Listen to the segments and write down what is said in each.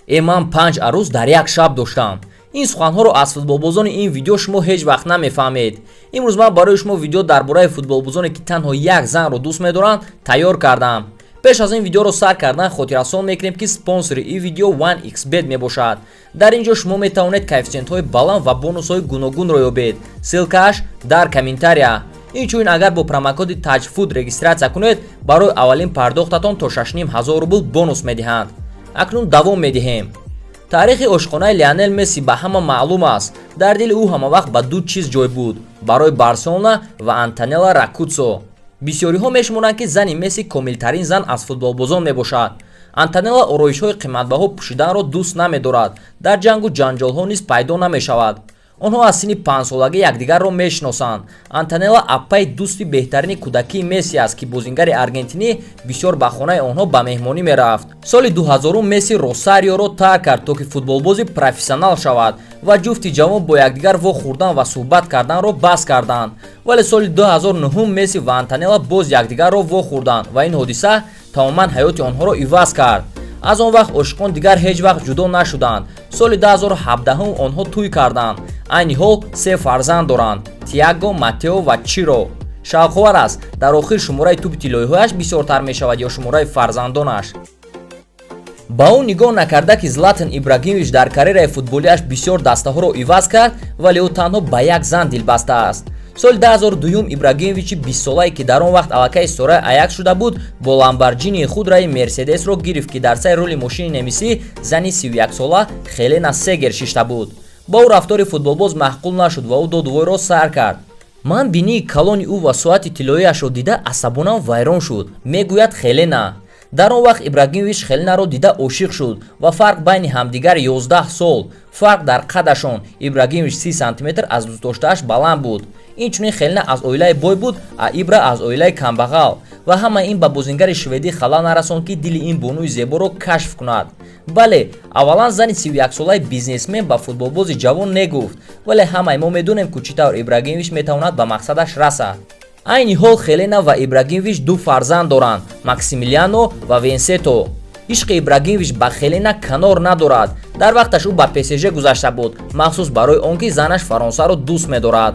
Э, ман панҷ арӯс дар як шаб доштам. Ин суханҳоро аз футболбозони ин видео шумо ҳеҷ вақт намефаҳмед. Имрӯз ман барои шумо видео дар бораи футболбозоне, ки танҳо як занро дӯст медоранд, тайёр кардам. Пеш аз ин видеоро сар кардан хотиррасон мекунем, ки спонсори ин видео 1xBet мебошад. Дар ин ҷо шумо метавонед коэффисиентҳои баланд ва бонусҳои гуногунро ёбед. Ссылка аш дар комментария. Инчунин, агар бо промокоди ТАҶФУТ регистрация кунед, барои аввалин пардохтатон то 6 ҳазор рубл бонус медиҳанд. Акнун давом медиҳем. Таърихи ошиқонаи Лионел Месси ба ҳама маълум аст. Дар дили ӯ ҳамавақт ба ду чиз ҷой буд: барои Барселона ва Антонела Роккузо. Бисёриҳо мешуморанд, ки зани Месси комилтарин зан аз футболбозон мебошад. Антонела ороишҳои қиматбаҳо пӯшиданро дӯст намедорад, дар ҷангу ҷанҷолҳо низ пайдо намешавад. Онҳо аз синни 5-солагӣ якдигарро мешиносанд. Антонела аппаи дӯсти беҳтарини кӯдакии Месси аст, ки бозингари аргентинӣ бисёр ба хонаи онҳо ба меҳмонӣ мерафт. Соли 2000 Месси Росариоро тарк кард, то ки футболбози профессионал шавад, ва ҷуфти ҷавон бо якдигар вохӯрдан ва суҳбат карданро бас карданд. Вале соли 2009 Месси ва Антонела боз якдигарро вохӯрданд ва ин ҳодиса тамоман ҳаёти онҳоро иваз кард. Аз он вақт ошиқон дигар ҳеҷ вақт ҷудо нашуданд. Соли 2017 онҳо тӯй карданд. Айни ҳол се фарзанд доранд: Тиаго, Матео ва Чиро. Шавқовар аст, дар охир шумораи тӯби тиллоиҳояш бисёртар мешавад ё шумораи фарзандонаш. Ба ӯ нигоҳ накарда, ки Златан Ибрагимович дар карьераи футболиаш бисёр дастаҳоро иваз кард, вале ӯ танҳо ба як зан дилбаста аст. Соли 2002 Ибрагимовичи 20-солае, ки дар он вақт аллакай ситораи Аякс шуда буд, бо Ламборҷинии худ раи Мерседесро гирифт, ки дар сари рули мошини немисӣ зани 31-сола Хелена Сегер шишта буд. Ба ӯ рафтори футболбоз маъқул нашуд ва ӯ додувойро сар кард. «Ман бинии калони ӯ ва соати тиллоиашро дида асабонам вайрон шуд», мегӯяд Хелена. Дар он вақт Ибрагимович Хеленаро дида ошиқ шуд ва фарқ байни ҳамдигар 11 сол, фарқ дар қадашон: Ибрагимович 30 сантиметр аз дӯстдоштааш баланд буд. Инчунин Хелена аз оилаи бой буд, а Ибра аз оилаи камбағал. Ва ҳама ин ба бозингари шведӣ халал нарасонд, ки дили ин бонуи зеборо кашф кунад. Бале, аввалан зани 31-солаи бизнесмен ба футболбози ҷавон не гуфт, вале ҳамаи мо медонем, ку чӣ тавр Ибрагимович метавонад ба мақсадаш расад. Айни ҳол Хелена ва Ибрагимович ду фарзанд доранд: Максимилиано ва Винсенто. Ишқи Ибрагимович ба Хелена канор надорад. Дар вақташ ӯ ба ПСЖ гузашта буд махсус барои он ки занаш Фаронсаро дӯст медорад.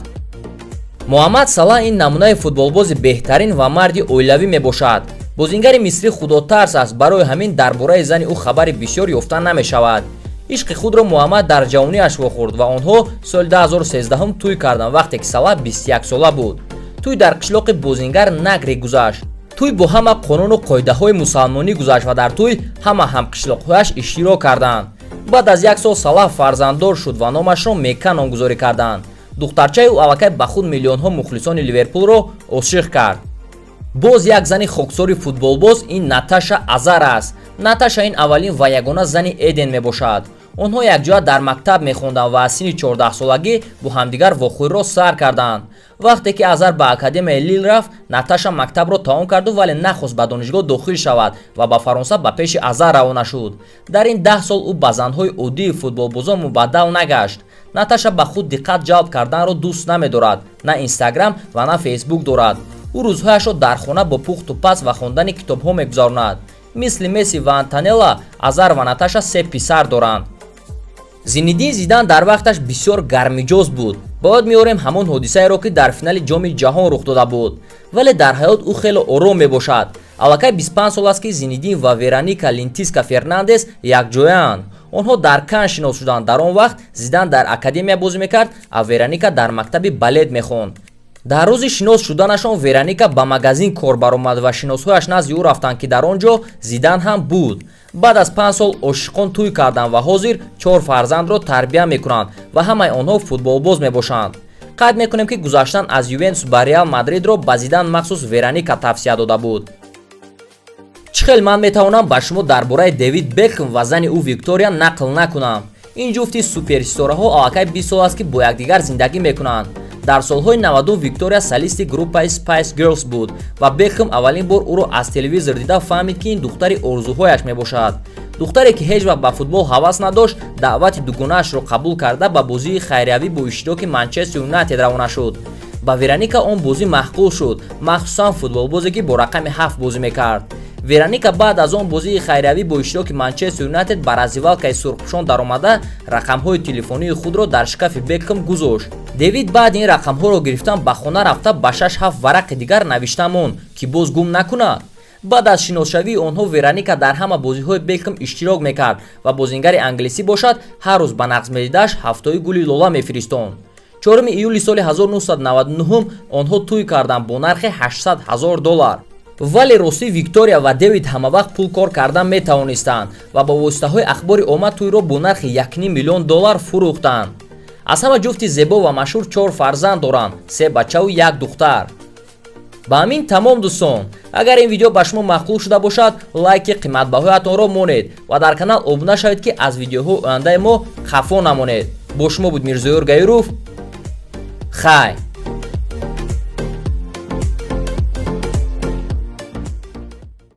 Муҳаммад Салаҳ ин намунаи футболбози беҳтарин ва марди оилавӣ мебошад. Бозингари мисрӣ худотарс аст, барои ҳамин дар бораи зани ӯ хабари бисёр ёфта намешавад. Ишқи худро Муҳаммад дар ҷавониаш вохӯрд ва онҳо соли 2013 тӯй карданд, вақте ки Салаҳ 21-сола буд. Тӯй дар қишлоқи бозингар Нагри гузашт. Тӯй бо ҳама қонуну қоидаҳои мусалмонӣ гузашт ва дар тӯй ҳама ҳамқишлоқҳояш иштирок карданд. Баъд аз як сол Салаҳ фарзанддор шуд ва номашро Мекка номгузорӣ карданд. Духтарчаи ӯ аллакай ба худ миллионҳо мухлисони Ливерпулро ошиқ кард. Боз як зани хоксори футболбоз ин Наташа Азар аст. Наташа ин аввалин ва ягона зани Эден мебошад. Онҳо якҷоя дар мактаб мехонданд ва аз синни 14-солагӣ бо ҳамдигар вохӯриро сар карданд. Вақте ки Азар ба академияи Лил рафт, Наташа мактабро тамом карду, вале нахост ба донишгоҳ дохил шавад ва ба Фаронса ба пеши Азар равона шуд. Дар ин 10 сол ӯ ба занҳои оддии футболбозон мубаддал нагашт. Наташа ба худ диққат ҷалб карданро дӯст намедорад, на Инстаграм ва на Фейсбук дорад. Ӯ рӯзҳояшро дар хона бо пухту паз ва хондани китобҳо мегузаронад. Мисли Месси ва Антонела, Азар ва Наташа се писар доранд. Зинидин Зидан дар вақташ бисёр гармиҷоз буд. Ба ёд меорем ҳамон ҳодисаеро, ки дар финали Ҷоми ҷаҳон рух дода буд, вале дар ҳаёт ӯ хеле ором мебошад. Аллакай 25 сол аст, ки Зинидин ва Вероника Линтиска Фернандес якҷояанд. Онҳо дар Кан шинос шуданд. Дар он вақт Зидан дар академия бозӣ мекард, а Вероника дар мактаби балет мехонд. Дар рӯзи шинос шуданашон Вероника ба магазин кор баромад ва шиносҳояш назди ӯ рафтанд, ки дар он ҷо Зидан ҳам буд. Баъд аз 5 сол ошиқон тӯй карданд ва ҳозир чор фарзандро тарбия мекунанд ва ҳамаи онҳо футболбоз мебошанд. Қайд мекунем, ки гузаштан аз Ювентус ба Реал Мадридро ба Зидан махсус Вероника тавсия дода буд. Чӣ хел ман метавонам ба шумо дар бораи Дэвид Бекхэм ва зани ӯ Виктория нақл накунам? Ин ҷуфти суперситораҳо аллакай 20 сол аст, ки бо якдигар зиндагӣ мекунанд. Дар солҳои 90 Виктория солисти группаи Spice Girls буд ва Бекхэм аввалин бор ӯро аз телевизор дида фаҳмид, ки ин духтари орзуҳояш мебошад. Духтаре, ки ҳеҷ вақт ба футбол ҳавас надошт, даъвати дугонаашро қабул карда, ба бозии хайриявӣ бо иштироки Манчестер Юнайтед равона шуд. Ба Вероника он бозӣ маъқул шуд, махсусан футболбозе, ки бо рақами 7 бозӣ мекард. Вероника баъд аз он бозии хайриявӣ бо иштироки Манчестер Юнайтед ба раздевалкаи сурхпӯшон даромада, рақамҳои телефонии худро дар шкафи Бекхэм гузошт. Дэвид баъди ин рақамҳоро гирифтан ба хона рафта, ба шаш-ҳафт варақи дигар навишта монд, ки боз гум накунад. Баъд аз шиносшавии онҳо Вероника дар ҳама бозиҳои Бекхэм иштирок мекард ва бозингари англисӣ бошад, ҳар рӯз ба нағзмедидааш ҳафтои гули лола мефиристонд. 4 июли соли 1999 онҳо тӯй карданд бо нархи 800 ҳазор доллар. Вале ростӣ, Виктория ва Дэвид ҳамавақт пул кор кардан метавонистанд ва бо воситаҳои ахбори омма тӯйро бо нархи 1 миллион доллар фурӯхтанд. Аз ҳама ҷуфти зебо ва машҳур чор фарзанд доранд: се бачаву як духтар. Ба ҳамин тамом, дӯстон. Агар ин видео ба шумо маъқул шуда бошад, лайки қиматбаҳоятонро монед ва дар канал обуна шавед, ки аз видеоҳои ояндаи мо хафо намонед. Бо шумо буд Мирзоёр Гаиров. Хай.